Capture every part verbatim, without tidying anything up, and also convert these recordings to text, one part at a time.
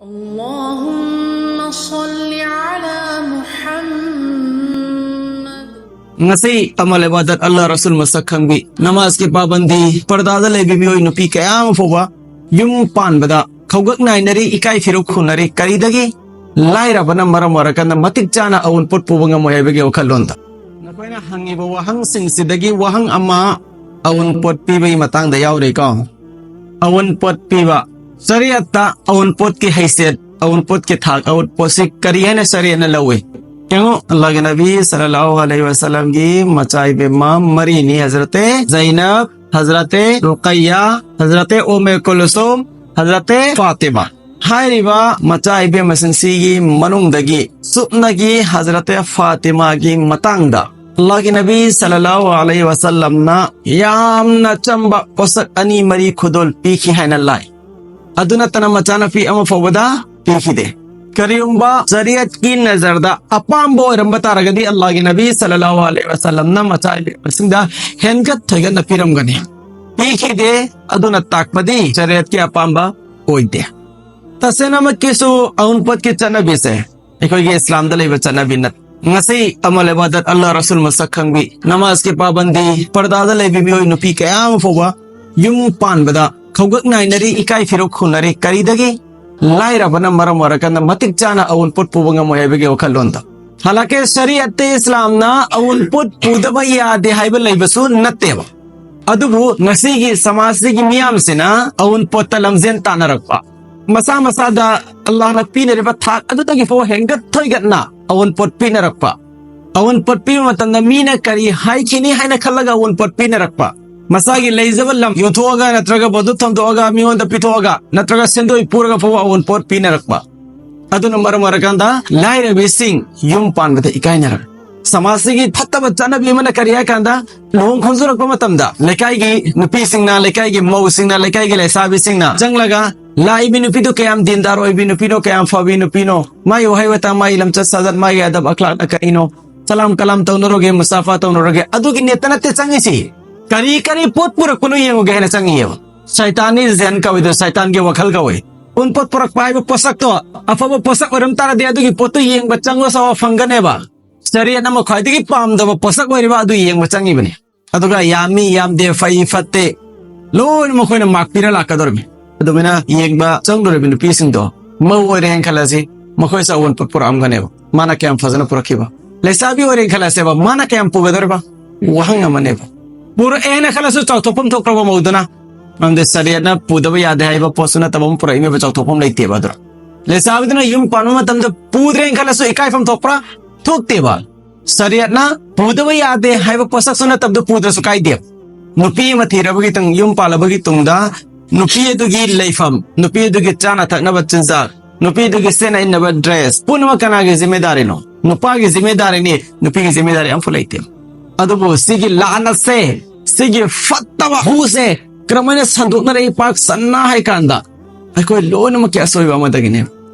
اللهم صل على محمد. Ngasi amal ibadat, Allah Rasul masak khangbi, namaz ki pabandi, parda da leibi mioi nupi kaya ama foba, yum panbada khawgak nainari, ikai firuk khunari, karidagi lairabana maram aoirakanda matik chana awunpot puba ngamoi haibagi wakhallonda. Nakoina hangiba wahangsingsidagi wahang ama, awunpot pibagi matangda yaureko. Awunpot piba. Shariatta awunpot ki haisiyat, awunpot ki thak, awunpot si kari haina Shariatna lawi. Yengo, Allah ki Nabi sallallahu alaihi wasallam ki macha ibema marini, Hazrat Zainab, Hazrat Ruqayya, Hazrat Umm Kulsum, Hazrat Fatima. Hairiba macha ibema singsi ki manungdagi, supnagi Hazrat Fatima ki matangda Allah ki Nabi sallallahu alaihi wasallamna yamna chamba posak ani mari khudol piki haina lai. Adu nattana machanapi ama fobada pikide. Kariyumba Shariat ki nazarda apamba oiramba taragadi Allah ki Nabi sallallahu alaihi wasallamna macha ibema singda hengat thoigatna piramgani. Pikide, aduna takpadi Shariat ki apamba oide. Tasena makisu awunpot ki chanabise. ꯑꯩꯈꯣꯏꯒꯤ ꯏꯁꯂꯥꯝꯗ ꯂꯩꯕ ꯆꯠꯅꯕꯤ ꯅꯠ-, ꯉꯁꯤ ꯑꯃꯜ ꯏꯕꯥꯗꯠ, ꯑꯜꯂꯥꯍ ꯔꯁꯨꯜ ꯃꯁꯛ ꯈꯪꯕꯤ, ꯅꯃꯥꯖꯀꯤ ꯄꯥꯕꯟꯗꯤ, ꯄꯔꯗꯥꯗ ꯂꯩꯕꯤ ꯃꯤꯑꯣꯏ ꯅꯨꯄꯤ ꯀꯌꯥ ꯑꯃ ꯐꯥꯎꯕ ꯌꯨꯝ ꯄꯥꯟꯕꯗ ꯈꯧꯒꯛ ꯅꯥꯏꯅꯔꯤ, ꯏꯀꯥꯏ ꯐꯤꯔꯨꯛ ꯈꯨꯅꯔꯤ꯫ ꯀꯔꯤꯗꯒꯤ? ꯂꯥꯏꯔꯕꯅ ꯃꯔꯝ ꯑꯣꯏꯔꯀꯥꯟꯗ ꯃꯇꯤꯛ ꯆꯥꯅ ꯑꯋꯨꯟꯄꯣꯠ ꯄꯨꯕ ꯉꯝꯃꯣꯏ ꯍꯥꯏꯕꯒꯤ ꯋꯥꯈꯜꯂꯣꯟꯗ꯫ ꯍꯥꯂꯥꯀꯦ ꯁꯔꯤꯌꯠꯇ ꯏꯁꯂꯥꯝꯅ ꯑꯋꯨꯟꯄꯣꯠ ꯄꯨꯗꯕ ꯌꯥꯗꯦ ꯍꯥꯏꯕ ꯂꯩꯕꯁꯨ ꯅꯠꯇꯦꯕ꯫ ꯑꯗꯨꯕꯨ ꯉꯁꯤꯒꯤ ꯁꯃꯥꯖꯁꯤꯒꯤ ꯃꯤꯌꯥꯝꯁꯤꯅ ꯑꯋꯨꯟꯄꯣꯠꯇ ꯂꯝꯖꯦꯟ ꯇꯥꯟꯅꯔꯛꯄ, ꯃꯁꯥ ꯃꯁꯥꯗ ꯑꯜꯂꯥꯍꯅ ꯄꯤꯅꯔꯤꯕ ꯊꯥꯛ ꯑꯗꯨꯗꯒꯤ ꯐꯥꯎ ꯍꯦꯟꯒꯠ ꯊꯣꯏꯒꯠꯅ ꯑꯋꯨꯟꯄꯣꯠ ꯄꯤꯅꯔꯛꯄ, ꯑꯋꯨꯟꯄꯣꯠ ꯄꯤꯕ ꯃꯇꯝꯗ ꯃꯤꯅ ꯀꯔꯤ ꯍꯥꯏꯈꯤꯅꯤ ꯍꯥꯏꯅ ꯈꯜꯂꯒ ꯑꯋꯨꯟꯄꯣꯠ ꯄꯤꯅꯔꯛꯄ, ꯃꯁꯥꯒꯤ ꯂꯩꯖꯕ ꯂꯝ ꯌꯣꯟꯊꯣꯛꯑꯒ ꯅꯠꯇ꯭ꯔꯒ ꯕꯟꯗꯨꯛ ꯊꯝꯗꯣꯛꯑꯒ ꯃꯤꯉꯣꯟꯗ ꯄꯤꯊꯣꯛꯑꯒ ꯅꯠꯇ꯭ꯔꯒ ꯁꯦꯟꯗꯣꯏ ꯄꯨꯔꯒ ꯐꯥꯎꯕ ꯑꯋꯨꯟꯄꯣꯠ ꯄꯤꯅꯔꯛꯄ꯫ ꯑꯗꯨꯅ ꯃꯔꯝ ꯑꯣꯏꯔꯀꯥꯟꯗ ꯂꯥꯏꯔꯕꯤꯁꯤꯡ ꯌꯨꯝ ꯄꯥꯟꯕꯗ ꯏꯀꯥꯏꯅꯔꯛ꯫ ꯁꯃꯥꯖꯁꯤꯒꯤ ꯐꯠꯇꯕ ꯆꯠꯅꯕꯤ ꯑꯃꯅ ꯀꯔꯤ ꯍꯥꯏ ꯀꯥꯟꯗ, ꯂꯨꯍꯣꯡ ꯈꯣꯡꯗꯣꯔꯛꯄ ꯃꯇꯝꯗ ꯂꯩꯀꯥꯏꯒꯤ ꯅꯨꯄꯤꯁꯤꯡꯅ, ꯂꯩꯀꯥꯏꯒꯤ ꯃꯧꯁꯤꯡꯅ, ꯂꯩꯀꯥꯏꯒꯤ ꯂꯩꯁꯥꯕꯤꯁꯤꯡꯅ ꯆꯪꯂꯒ, "ꯂꯥꯛꯏꯕꯤ ꯅꯨꯄꯤꯗꯨ ꯀꯌꯥꯝ ꯗꯤꯟꯗꯥꯔ ꯑꯣꯏꯕꯤ ꯅꯨꯄꯤꯅꯣ, ꯀꯌꯥꯝ ꯐꯕꯤ ꯅꯨꯄꯤꯅꯣ, ꯃꯥꯒꯤ ꯋꯥꯍꯩ ꯋꯥꯇꯥ, ꯃꯥꯒꯤ ꯂꯝꯆꯠ ꯁꯥꯖꯠ, ꯃꯥꯒꯤ ꯑꯗꯕ ꯑꯈ꯭ꯂꯥꯛꯅ ꯀꯔꯤꯅꯣ, ꯁꯂꯥꯝ ꯀꯂꯥꯝ ꯇꯧꯅꯔꯨꯒꯦ, ꯃꯨꯁꯥꯐꯥ ꯇꯧꯅꯔꯨꯒꯦ"? ꯑꯗꯨꯒꯤ ꯅꯦꯠꯇ ꯅꯠꯇꯦ ꯆꯪꯉꯤꯁꯤ꯫ ꯀꯔꯤ ꯀꯔꯤ ꯄꯣꯠ ꯄꯨꯔꯛꯄꯅꯣ ꯌꯦꯡꯉꯨꯒꯦ ꯍꯥꯏꯅ ꯆꯪꯉꯤꯑꯕ꯫ ꯁꯩꯇꯥꯟꯅꯤ ꯖꯦꯟ ꯀꯧꯏꯗꯣ, ꯁꯩꯇꯥꯟꯒꯤ ꯋꯥꯈꯜ ꯀꯧꯏ꯫ ꯑꯎꯟꯄꯣꯠ ꯄꯨꯔꯛꯄ ꯍꯥꯏꯕ ꯄꯣꯠꯁꯛꯇꯣ ꯑꯐꯕ ꯄꯣꯠꯁꯛ ꯑꯣꯏꯔꯝ ꯇꯥꯔꯗꯤ ꯑꯗꯨꯒꯤ ꯄꯣꯠꯇꯨ ꯌꯦꯡꯕ ꯆꯪꯉꯣ, ꯁꯋꯥꯕ ꯐꯪꯒꯅꯦꯕ꯫ ꯁꯔꯤꯌꯠꯅ ꯈ꯭ꯋꯥꯏꯗꯒꯤ ꯄꯥꯝꯗꯕ ꯄꯣꯠꯁꯛ ꯑꯣꯏꯔꯤꯕ ꯑꯗꯨ ꯌꯦꯡꯕ ꯆꯪꯉꯤꯕꯅꯤ꯫ ꯑꯗꯨꯒ ꯌꯥꯝꯃꯤ ꯌꯥꯝꯗꯦ, ꯐꯩ ꯐꯠꯇꯦ, ꯂꯣꯏꯅ ꯃꯈꯣꯏꯅ ꯃꯥꯛ ꯄꯤꯔ ꯂꯥꯛꯀꯗꯧꯔꯤꯕꯅꯤ꯫ ꯑꯗꯨꯃꯥꯏꯅ ꯌꯦꯡꯕ ꯆꯪꯗꯧꯔꯤꯕ ꯅꯨꯄꯤꯁꯤꯡꯗꯣ ꯃꯧ ꯑꯣꯏꯔꯦꯅ ꯈꯜꯂꯁꯤ, ꯃꯈꯣꯏꯁꯨ ꯑꯑꯣꯟꯄꯣꯠ ꯄꯨꯔꯛꯑꯝꯒꯅꯦꯕ꯫ ꯃꯥꯅ ꯀꯌꯥꯝ ꯐꯖꯅ ꯄꯨꯔꯛꯈꯤꯕ꯫ ꯂꯩꯁꯥꯕꯤ ꯑꯣꯏꯔꯦꯅ ꯈꯜꯂꯁꯦꯕ, ꯃꯥꯅ ꯀꯌꯥꯝ ꯄꯨꯒꯗꯧꯔꯤꯕ ꯋꯥꯍꯪ ꯑꯃꯅꯦꯕ꯫ ꯄꯨꯔꯛꯑꯦꯅ ꯈꯜꯂꯁꯨ ꯆꯥꯎꯊꯣꯛꯐꯝ ꯊꯣꯛꯈ꯭ꯔꯕ ꯃꯧꯗꯨꯅ꯫ ꯃꯔꯝꯗꯤ ꯁꯔꯤꯌꯠꯅ ꯄꯨꯗꯕ ꯌꯥꯗꯦ ꯍꯥꯏꯕ ꯄꯣꯠꯁꯨ ꯅꯠꯇꯕ ꯑꯃ ꯄꯨꯔꯛꯏꯃꯦꯕ, ꯆꯥꯎꯊꯣꯛꯐꯝ ꯂꯩꯇꯦꯕ꯫ ꯑꯗꯨꯅ ꯂꯩꯁꯥꯕꯤꯗꯨꯅ ꯌꯨꯝ ꯄꯥꯟꯕ ꯃꯇꯝꯗ ꯄꯨꯗ꯭ꯔꯦꯅ ꯈꯜꯂꯁꯨ ꯏꯀꯥꯏꯐꯝ ꯊꯣꯛꯄ꯭ꯔꯥ? ꯊꯣꯛꯇꯦꯕ꯫ ꯁꯔꯤꯌꯠꯅ ꯄꯨꯗꯕ ꯌꯥꯗꯦ ꯍꯥꯏꯕ ꯄꯣꯠꯁꯛꯁꯨ ꯅꯠꯇꯕꯗꯨ ꯄꯨꯗ꯭ꯔꯁꯨ ꯀꯥꯏꯗꯦ꯫ ꯅꯨꯄꯤ ꯑꯃ ꯊꯤꯔꯕꯒꯤ ꯇꯨꯡ-, ꯌꯨꯝ ꯄꯥꯜꯂꯕꯒꯤ ꯇꯨꯡꯗ ꯅꯨꯄꯤ ꯑꯗꯨꯒꯤ ꯂꯩꯐꯝ, ꯅꯨꯄꯤ ꯑꯗꯨꯒꯤ ꯆꯥꯅ ꯊꯛꯅꯕ ꯆꯤꯟꯖꯥꯛ, ꯅꯨꯄꯤ ꯑꯗꯨꯒꯤ ꯁꯦꯠꯅ ꯏꯟꯅꯕ dress ꯄꯨꯝꯅꯃꯛ ꯀꯅꯥꯒꯤ ꯖꯤꯝꯃꯦꯗꯥꯔꯤꯅꯣ? ꯅꯨꯄꯥꯒꯤ ꯖꯤꯝꯃꯦꯗꯥꯔꯤꯅꯤ, ꯅꯨꯄꯤꯒꯤ ꯖꯤꯝꯃꯦꯗꯥꯔꯤ ꯑꯃꯐꯥꯎ ꯂꯩꯇꯦ꯫ ꯑꯗꯨꯕꯨ ꯁꯤꯒꯤ ꯂꯥꯟ ꯑꯁꯦ, ꯁꯤꯒꯤ ꯐꯠꯇꯕ ꯍꯨꯁꯦ ꯀꯔꯝꯍꯥꯏꯅ ꯁꯟꯗꯣꯛꯅꯔꯛꯏ ꯄꯥꯛ ꯆꯟꯅ ꯍꯥꯏ ꯀꯥꯟꯗ, ꯑꯩꯈꯣꯏ ꯂꯣꯏꯅꯃꯛꯀꯤ ꯑꯁꯣꯏꯕ ꯑꯃꯗꯒꯤꯅꯦ꯫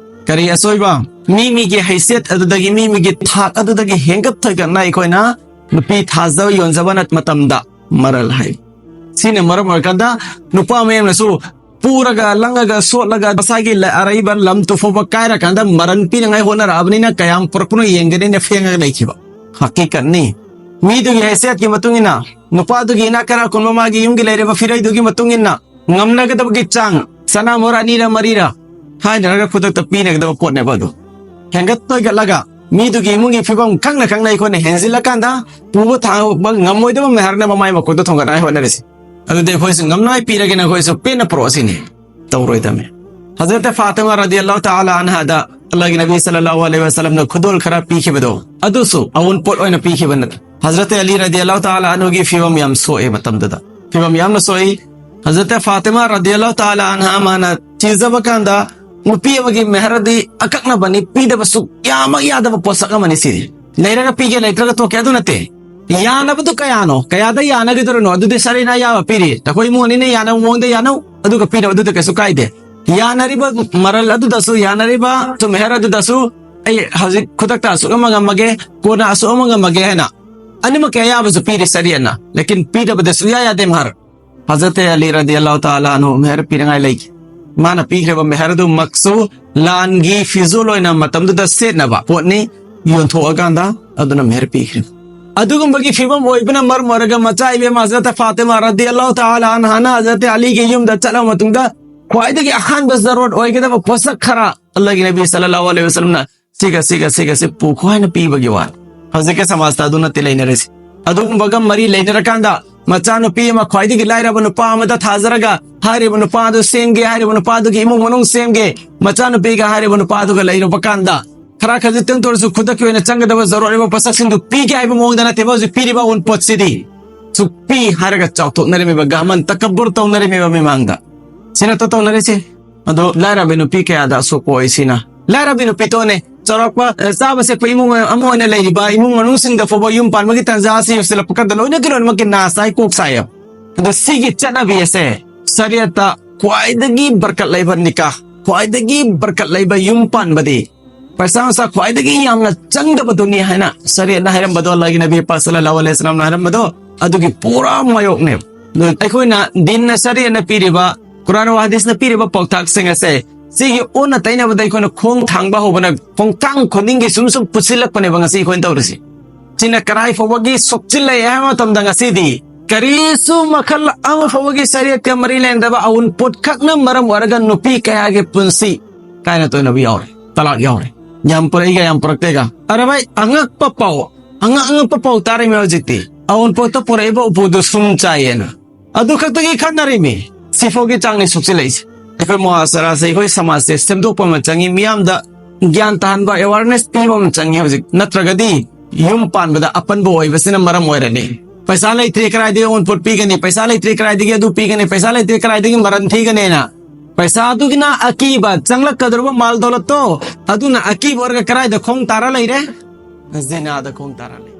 ꯀꯔꯤ ꯑꯁꯣꯏꯕ? ꯃꯤ ꯃꯤꯒꯤ ꯍꯩꯁꯦꯠ ꯑꯗꯨꯗꯒꯤ, ꯃꯤ ꯃꯤꯒꯤ ꯊꯥꯛ ꯑꯗꯨꯗꯒꯤ ꯍꯦꯟꯒꯠ ꯊꯣꯏꯒꯠꯅ ꯑꯩꯈꯣꯏꯅ ꯅꯨꯄꯤ ꯊꯥꯖꯕ ꯌꯣꯟꯖꯕ ꯅꯠ-, ꯃꯇꯝꯗ ꯃꯔꯜ ꯍꯥꯏ꯫ ꯁꯤꯅ ꯃꯔꯝ ꯑꯣꯏꯔꯀꯥꯟꯗ ꯅꯨꯄꯥ ꯃꯌꯥꯝꯅꯁꯨ ꯄꯨꯔꯒ, ꯂꯪꯉꯒ, ꯁꯣꯠꯂꯒ, ꯃꯁꯥꯒꯤ ꯂ-, ꯑꯔꯩꯕ ꯂꯝ ꯇꯨꯐꯥꯎꯕ ꯀꯥꯏꯔꯀꯥꯟꯗ ꯃꯔꯟ ꯄꯤꯅꯉꯥꯏ ꯍꯣꯠꯅꯔꯛꯑꯕꯅꯤꯅ ꯀꯌꯥꯝ ꯄꯨꯔꯛꯄꯅꯣ ꯌꯦꯡꯒꯅꯤꯅ ꯐꯦꯡꯉꯒ ꯂꯩꯈꯤꯕ꯫ ꯍꯀꯤꯀꯠꯅꯤ꯫ ꯃꯤꯗꯨꯒꯤ ꯍꯩꯁꯤꯌꯠꯀꯤ ꯃꯇꯨꯡ ꯏꯟꯅ, ꯅꯨꯄꯥꯗꯨꯒꯤ ꯏꯅꯥꯛ ꯀꯩꯔꯥꯛ ꯈꯨꯟꯕ, ꯃꯥꯒꯤ ꯌꯨꯝꯒꯤ ꯂꯩꯔꯤꯕ ꯐꯤꯔꯩꯗꯨꯒꯤ ꯃꯇꯨꯡ ꯏꯟꯅ, ꯉꯝꯅꯒꯗꯕꯒꯤ ꯆꯥꯡ, ꯁꯅꯥ ꯃꯣꯔ ꯑꯅꯤꯔ ꯃꯔꯤꯔ ꯍꯥꯏꯅꯔꯒ ꯈꯨꯗꯛꯇ ꯄꯤꯅꯒꯗꯕ ꯄꯣꯠꯅꯦꯕ ꯑꯗꯨ꯫ ꯍꯦꯟꯒꯠ ꯇꯣꯏꯒꯠꯂꯒ ꯃꯤꯗꯨꯒꯤ ꯏꯃꯨꯡꯒꯤ ꯐꯤꯕꯝ ꯈꯪꯅ ꯈꯪꯅ ꯑꯩꯈꯣꯏꯅ ꯍꯦꯟꯖꯤꯜꯂꯀꯥꯟꯗ ꯄꯨꯕ ꯊꯥꯡꯕ ꯉꯝꯃꯣꯏꯗꯕ ꯃꯦꯍꯔꯅ ꯃꯃꯥꯏ ꯃꯈꯣꯡꯗ ꯊꯣꯡꯒꯠꯅꯉꯥꯏ ꯍꯣꯠꯅꯔꯤꯁꯦ꯫ ꯑꯗꯨꯗꯤ ꯑꯩꯈꯣꯏꯁꯨ ꯉꯝꯅꯉꯥꯏ ꯄꯤꯔꯒꯦꯅ ꯑꯩꯈꯣꯏꯁꯨ ꯄꯦꯟꯅ ꯄꯨꯔꯛꯑꯣ ꯁꯤꯅꯤ꯫ ꯇꯧꯔꯣꯏꯗꯕꯅꯤ꯫ ꯍꯖꯔꯠ ꯐꯥꯇꯤꯃꯥ ꯔꯗꯤꯌꯜꯂꯥꯍꯨ ꯇꯥꯂꯥ ꯑꯟꯍꯥꯗ ꯑꯜꯂꯥꯍꯒꯤ ꯅꯕꯤ ꯁꯜꯂꯜꯂꯥꯍꯨ ꯑꯂꯩꯍꯤ ꯋꯁꯜꯂꯝꯅ ꯈꯨꯗꯣꯜ ꯈꯔ ꯄꯤꯈꯤꯕꯗꯣ, ꯑꯗꯨꯁꯨ ꯑꯋꯨꯟꯄꯣꯠ ꯑꯣꯏꯅ ꯄꯤꯈꯤꯕ ꯅꯠꯇꯦ꯫ ꯍꯖꯔꯠ ꯑꯂꯤ ꯔꯗꯤꯌꯜꯂꯥꯍꯨ ꯇꯥꯂꯥ ꯑꯟꯍꯨꯒꯤ ꯐꯤꯕꯝ ꯌꯥꯝ ꯁꯣꯛꯑꯦ ꯃꯇꯝꯗꯨꯗ꯫ ꯐꯤꯕꯝ ꯌꯥꯝꯅ ꯁꯣꯛꯏ꯫ ꯍꯖꯔꯠ ꯐꯥꯇꯤꯃꯥ ꯔꯗꯤꯌꯜꯂꯥꯍꯨ ꯇꯥꯂꯥ ꯑꯟꯍꯥ ꯃꯥꯅ ꯊꯤꯖꯕ ꯀꯥꯟꯗ ꯅꯨꯄꯤ ꯑꯃꯒꯤ ꯃꯦꯍꯔꯗꯤ ꯑꯀꯛꯅꯕꯅꯤ, ꯄꯤꯗꯕ ꯁꯨꯛꯌꯥꯃꯛ ꯌꯥꯗꯕ ꯄꯣꯠꯁꯛ ꯑꯃꯅꯤ ꯁꯤꯗꯤ꯫ ꯂꯩꯔꯒ ꯄꯤꯒꯦ, ꯂꯩꯇ꯭ꯔꯒ ꯇꯣꯛꯀꯦ, ꯑꯗꯨ ꯅꯠꯇꯦ꯫ ꯌꯥꯅꯕꯗꯨ ꯀꯌꯥꯅꯣ? ꯀꯌꯥꯗ ꯌꯥꯅꯈꯤꯗꯣꯔꯤꯅꯣ? ꯑꯗꯨꯗꯤ ꯁꯔꯤꯌꯠꯅ ꯑꯌꯥꯕ ꯄꯤꯔꯤ꯫ ꯅꯈꯣꯏ ꯏꯃꯨꯡ ꯑꯅꯤꯅ ꯌꯥꯅꯕ ꯃꯑꯣꯡꯗ ꯌꯥꯅꯧ, ꯑꯗꯨꯒ ꯄꯤꯅꯧ, ꯑꯗꯨꯗ ꯀꯩꯁꯨ ꯀꯥꯏꯗꯦ꯫ ꯌꯥꯅꯔꯤꯕ ꯃꯔꯜ ꯑꯗꯨꯗꯁꯨ, ꯌꯥꯅꯔꯤꯕ ꯃꯦꯍꯔ ꯑꯗꯨꯗꯁꯨ ꯑꯩ ꯍꯧꯖꯤꯛ ꯈꯨꯗꯛꯇ ꯑꯁꯨꯛ ꯑꯃ ꯉꯝꯃꯒꯦ, ꯀꯣꯟꯅ ꯑꯁꯨꯛ ꯑꯃ ꯉꯝꯃꯒꯦ ꯍꯥꯏꯅ ꯑꯅꯤꯃꯛꯀꯤ ꯑꯌꯥꯕꯁꯨ ꯄꯤꯔꯤ ꯁꯔꯤꯌꯠꯅ꯫ ꯂꯦꯀꯤꯟ ꯄꯤꯗꯕꯗ ꯁꯨꯛꯌꯥ ꯌꯥꯗꯦ ꯃꯍꯔ꯫ ꯍꯖꯔꯠ ꯑꯂꯤ ꯔꯗꯤꯌꯜꯂꯥꯍꯨ ꯇꯥꯂꯥ ꯑꯟꯍꯨ ꯃꯦꯍꯔ ꯄꯤꯅꯉꯥꯏ ꯂꯩꯈꯤ꯫ ꯃꯥꯅ ꯄꯤꯈ꯭ꯔꯤꯕ ꯃꯦꯍꯔꯗꯨꯃꯛꯁꯨ ꯂꯥꯟꯒꯤ ꯐꯤꯖꯣꯜ ꯑꯣꯏꯅ ꯃꯇꯝꯗꯨꯗ ꯁꯦꯠꯅꯕ ꯄꯣꯠꯅꯤ, ꯌꯣꯟꯊꯣꯛꯑꯀꯥꯟꯗ ꯑꯗꯨꯅ ꯃꯦꯍꯔ ꯄꯤꯈ꯭ꯔꯤꯕ꯫ ꯑꯗꯨꯒꯨꯝꯕꯒꯤ ꯐꯤꯕꯝ ꯑꯣꯏꯕꯅ ꯃꯔꯝ ꯑꯣꯏꯔꯒ ꯃꯆꯥ ꯏꯕꯦꯝꯃ ꯍꯖꯔꯠ ꯐꯥꯇꯤꯃꯥ ꯔꯗꯤꯌꯜꯂꯥꯍꯨ ꯇꯥꯂꯥ ꯑꯟꯍꯥꯅ ꯍꯖꯔꯠ ꯑꯂꯤꯒꯤ ꯌꯨꯝꯗ ꯆꯠꯂꯕ ꯃꯇꯨꯡꯗ ꯈ꯭ꯋꯥꯏꯗꯒꯤ ꯑꯍꯥꯟꯕ ꯖꯔꯨꯔꯠ ꯑꯣꯏꯒꯗꯕ ꯄꯣꯠꯁꯛ ꯈꯔ ꯑꯜꯂꯥꯍꯒꯤ ꯅꯕꯤ ꯁꯜꯂꯜꯂꯥꯍꯨ ꯑꯂꯩꯍꯤ ꯋꯥꯁꯜꯂꯝꯅ ꯁꯤꯒ, ꯁꯤꯒ, ꯁꯤꯒ, ꯁꯤ ꯄꯨꯈꯣ ꯍꯥꯏꯅ ꯄꯤꯕꯒꯤ ꯋꯥꯅꯤ꯫ ꯍꯧꯖꯤꯛꯀꯤ ꯁꯃꯥꯖꯇ ꯑꯗꯨ ꯅꯠꯇꯦ ꯂꯩꯅꯔꯤꯁꯤ꯫ ꯑꯗꯨꯒꯨꯝꯕꯒ ꯃꯔꯤ ꯂꯩꯅꯔꯀꯥꯟꯗ ꯃꯆꯥꯅꯨꯄꯤ ꯑꯃ ꯈ꯭ꯋꯥꯏꯗꯒꯤ ꯂꯥꯏꯔꯕ ꯅꯨꯄꯥ ꯑꯃꯗ ꯊꯥꯖꯔꯒ ꯍꯥꯏꯔꯤꯕ ꯅꯨꯄꯥ ꯑꯗꯨ ꯁꯦꯝꯒꯦ, ꯍꯥꯏꯔꯤꯕ ꯅꯨꯄꯥꯗꯨꯒꯤ ꯏꯃꯨꯡ ꯃꯅꯨꯡ ꯁꯦꯝꯒꯦ, ꯃꯆꯥꯅꯨꯄꯤꯒ ꯍꯥꯏꯔꯤꯕ ꯅꯨꯄꯥꯗꯨꯒ ꯂꯩꯔꯨꯕ ꯀꯥꯟꯗ ꯈꯔ ꯈꯖꯤꯛꯇꯪꯇ ꯑꯣꯏꯔꯁꯨ ꯈꯨꯗꯛꯀꯤ ꯑꯣꯏꯅ ꯆꯪꯒꯗꯕ ꯖꯔꯨꯔꯠ ꯑꯣꯏꯕ ꯄꯣꯠꯁꯛꯁꯤꯡꯗꯨ ꯄꯤꯒꯦ ꯍꯥꯏꯕ ꯃꯑꯣꯡꯗ ꯅꯠꯇꯦꯕ ꯍꯧꯖꯤꯛ ꯄꯤꯔꯤꯕ ꯑꯎꯟꯄꯣꯠꯁꯤꯗꯤ꯫ ꯁꯨꯛꯄꯤ ꯍꯥꯏꯔꯒ ꯆꯥꯎꯊꯣꯛꯅꯔꯝꯃꯤꯕ, ꯒꯍꯃꯟ ꯇꯀꯕꯨꯔ ꯇꯧꯅꯔꯝꯃꯤꯕ ꯃꯤꯃꯥꯡꯗ꯫ ꯁꯤꯅ ꯇ ꯇꯧꯅꯔꯤꯁꯤ꯫ ꯑꯗꯣ ꯂꯥꯏꯔꯕꯤ ꯅꯨꯄꯤ ꯀꯌꯥꯗ ꯑꯁꯣꯛꯄ ꯑꯣꯏ ꯁꯤꯅ꯫ ꯂꯥꯏꯔꯕꯤ ꯅꯨꯄꯤꯇꯣꯅꯦ ꯆꯥꯎꯔꯥꯛꯄ, ꯑ, ꯆꯥꯕ ꯁꯦꯛꯄ ꯏꯃꯨꯡ ꯑꯃ ꯑꯣꯏꯅ ꯂꯩꯔꯤꯕ ꯏꯃꯨꯡ ꯃꯅꯨꯡꯁꯤꯡꯗ ꯐꯥꯎꯕ ꯌꯨꯝ ꯄꯥꯟꯕꯒꯤ ꯇꯥꯟꯖꯥ ꯑꯁꯤ ꯌꯧꯁꯤꯜꯂꯛꯄ ꯀꯥꯟꯗ ꯂꯣꯏꯅꯒꯤ ꯂꯣꯏꯅꯃꯛꯀꯤ ꯅꯥ ꯆꯥꯏ ꯀꯣꯛ ꯆꯥꯏꯌꯦꯕ꯫ ꯑꯗꯣ ꯁꯤꯒꯤ ꯆꯠꯅꯕꯤ ꯑꯁꯦ ꯁꯔꯤꯌꯠꯇ ꯈ꯭ꯋꯥꯏꯗꯒꯤ ꯕꯔꯀꯠ ꯂꯩꯕ ꯅꯤꯀꯥ, ꯈ꯭ꯋꯥꯏꯗꯒꯤ ꯕꯔꯀꯠ ꯂꯩꯕ ꯌꯨꯝ ꯄꯥꯟꯕꯗꯤ ꯄꯩꯁꯥ ꯅꯨꯡꯁꯥ ꯈ꯭ꯋꯥꯏꯗꯒꯤ ꯌꯥꯝꯅ ꯆꯪꯗꯕꯗꯨꯅꯤ ꯍꯥꯏꯅ ꯁꯔꯤꯌꯠꯅ ꯍꯥꯏꯔꯝꯕꯗꯣ, ꯑꯜꯂꯥꯍꯒꯤ ꯅꯕꯤ ꯄꯥꯛ ꯁꯜꯂꯜꯂꯥꯍꯨ ꯑꯂꯩꯍꯤ ꯋꯥꯁꯜꯂꯝꯅ ꯍꯥꯏꯔꯝꯕꯗꯣ, ꯑꯗꯨꯒꯤ ꯄꯨꯔꯥ ꯃꯥꯌꯣꯛꯅꯦꯕ꯫ ꯑꯗꯨ ꯑꯩꯈꯣꯏꯅ ꯗꯤꯟꯅ, ꯁꯔꯤꯌꯠꯅ ꯄꯤꯔꯤꯕ, ꯀꯨꯔꯥꯟ ꯋꯥ ꯍꯗꯤꯁꯅ ꯄꯤꯔꯤꯕ ꯄꯥꯎꯇꯥꯛꯁꯤꯡ ꯑꯁꯦ ꯁꯤꯒꯤ ꯑꯣꯟꯅ ꯇꯩꯅꯕꯗ ꯑꯩꯈꯣꯏꯅ ꯈꯣꯡ ꯊꯥꯡꯕ ꯍꯧꯕꯅ ꯈꯣꯡꯊꯥꯡ ꯈꯨꯗꯤꯡꯒꯤ ꯁꯨꯝ ꯁꯨꯝ ꯄꯨꯁꯤꯜꯂꯛꯄꯅꯦꯕ ꯉꯁꯤ ꯑꯩꯈꯣꯏꯅ ꯇꯧꯔꯤꯁꯤ꯫ ꯁꯤꯅ ꯀꯔꯥꯏ ꯐꯥꯎꯕꯒꯤ ꯁꯣꯛꯆꯤꯜꯂꯛꯑꯦ ꯍꯥꯏꯕ ꯃꯇꯝꯗ ꯉꯁꯤꯗꯤ ꯀꯔꯤꯁꯨ ꯃꯈꯜ ꯑꯃ ꯐꯥꯎꯕꯒꯤ ꯁꯔꯤꯌꯠꯀ ꯃꯔꯤ ꯂꯩꯅꯗꯕ ꯑꯎꯟꯄꯣꯠ ꯈꯛꯅ ꯃꯔꯝ ꯑꯣꯏꯔꯒ ꯅꯨꯄꯤ ꯀꯌꯥꯒꯤ ꯄꯨꯟꯁꯤ ꯀꯥꯏꯅ ꯇꯣꯏꯅꯕ ꯌꯥꯎꯔꯦ, ꯇꯂꯥꯛ ꯌꯥꯎꯔꯦ꯫ ꯌꯥꯝ ꯄꯨꯔꯛꯏꯒ ꯌꯥꯝ ꯄꯨꯔꯛꯇꯦꯒ꯫ ꯑꯔꯦ ꯚꯥꯏ, ꯑꯉꯛꯄ ꯄꯥꯎ, ꯑꯉꯛ ꯑꯉꯛꯄ ꯄꯥꯎ ꯇꯥꯔꯤꯃꯤ ꯍꯧꯖꯤꯛꯇꯤ꯫ ꯑꯎꯟꯄꯣꯠꯇ ꯄꯨꯔꯛꯏꯕ ꯎꯄꯨꯗꯨ ꯁꯨꯝ ꯆꯥꯏꯌꯦꯅ꯫ ꯑꯗꯨ ꯈꯛꯇꯒꯤ ꯈꯠꯅꯔꯤꯃꯤ꯫ ꯁꯤꯐꯥꯎꯒꯤ ꯆꯥꯡꯅꯤ ꯁꯣꯛꯆꯤꯜꯂꯛꯏꯁꯦ꯫ ꯑꯩꯈꯣꯏ ꯃꯨꯍꯥꯁꯔꯥꯁꯦ ꯑꯩꯈꯣꯏ ꯁꯃꯥꯖꯁꯦ ꯁꯦꯝꯗꯣꯛꯄ ꯑꯃ ꯆꯪꯉꯤ, ꯃꯤꯌꯥꯝꯗ ꯒ꯭ꯌꯥꯟ ꯇꯥꯍꯟꯕ, ꯑꯦꯋꯥꯔꯅꯦꯁ ꯄꯤꯕ ꯑꯃ ꯆꯪꯉꯤ ꯍꯧꯖꯤꯛ꯫ ꯅꯠꯇ꯭ꯔꯒꯗꯤ ꯌꯨꯝ ꯄꯥꯟꯕꯗ ꯑꯄꯟꯕ ꯑꯣꯏꯕꯁꯤꯅ ꯃꯔꯝ ꯑꯣꯏꯔꯅꯤ꯫ ꯄꯩꯁꯥ ꯂꯩꯇ꯭ꯔꯦ ꯀꯗꯥꯏꯗꯒꯤ ꯑꯎꯟꯄꯣꯠ ꯄꯤꯒꯅꯤ, ꯄꯩꯁꯥ ꯂꯩꯇ꯭ꯔꯦ ꯀꯗꯥꯏꯗꯒꯤ ꯑꯗꯨ ꯄꯤꯒꯅꯤ, ꯄꯩꯁꯥ ꯂꯩꯇ꯭ꯔꯦ ꯀꯗꯥꯏꯗꯒꯤ ꯃꯔꯟ ꯊꯤꯒꯅꯤꯅ ꯄꯩꯁꯥꯗꯨꯒꯤꯅ ꯑꯀꯤꯕ, ꯆꯪꯂꯛꯀꯗꯧꯔꯤꯕ ꯃꯥꯜ ꯗꯧꯂꯠꯇꯣ, ꯑꯗꯨꯅ ꯑꯀꯤꯕ ꯑꯣꯏꯔꯒ ꯀꯗꯥꯏꯗ ꯈꯣꯡ ꯇꯥꯔ ꯂꯩꯔꯦ? ꯖꯤꯅꯥꯗ ꯈꯣꯡ ꯇꯥꯔ ꯂꯩꯔꯦ꯫